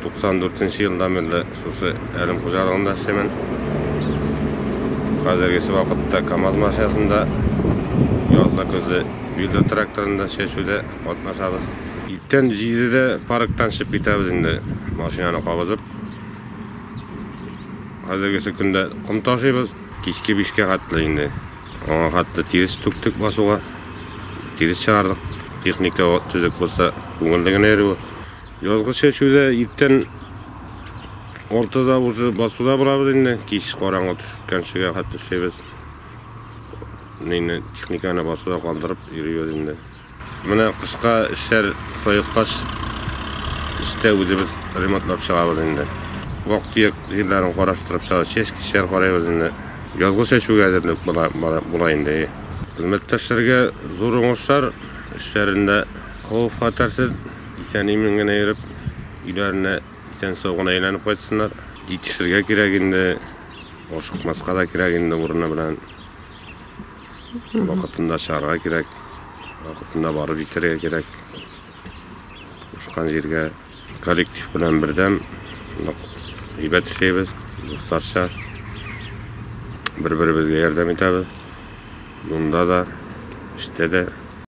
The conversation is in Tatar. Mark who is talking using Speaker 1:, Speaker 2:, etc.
Speaker 1: 94 елдан бирле шушы Әлем хуҗалыгында эшлимен. Хәзергесе вакытта КАМАЗ машинасында, язда көздә Бюллер тракторында чәчүдә катнашабыз. Иртән 7-дә парктан чыгып китәбез инде, машинаны кабызып. Хәзергесе көндә ком ташыйбыз, кичке 5-кә хәтле инде. Аңа хәтле тирес түктек басуга, тирес чыгардык. Техника төзек булса, күңелле генә йөрүе. Язгы чәчүдә иртән 6-да уже басуда булабыз инде. Кич караңгы төшкәнчегә хәтле эшләйбез. Инде техниканы басуда калдырып йөрибез инде. Менә кышка эшләр саеккач, эштә үзебез ремонтлап чыгабыз инде. Вак-төяк җирләрен караштырып чыгабыз, чәчкечләр карыйбыз инде. Язгы чәчүгә әзерлек була инде. Хезмәттәшләргә зур уңышлар, эшләрендә хәвеф-хәтәрсез. Исән-имин генә йөреп, өйләренә исән-сау гына әйләнеп кайтсыннар. Җитешергә кирәк инде, ашыкмаска да кирәк инде урыны белән. Вакытында чыгарга кирәк, вакытында барып җитәргә кирәк. Кушкан җиргә коллектив белән бердәм, нык әйбәт эшләйбез, дусларча. Бер-беребезгә ярдәм итәбез. Юлда да, эштә дә.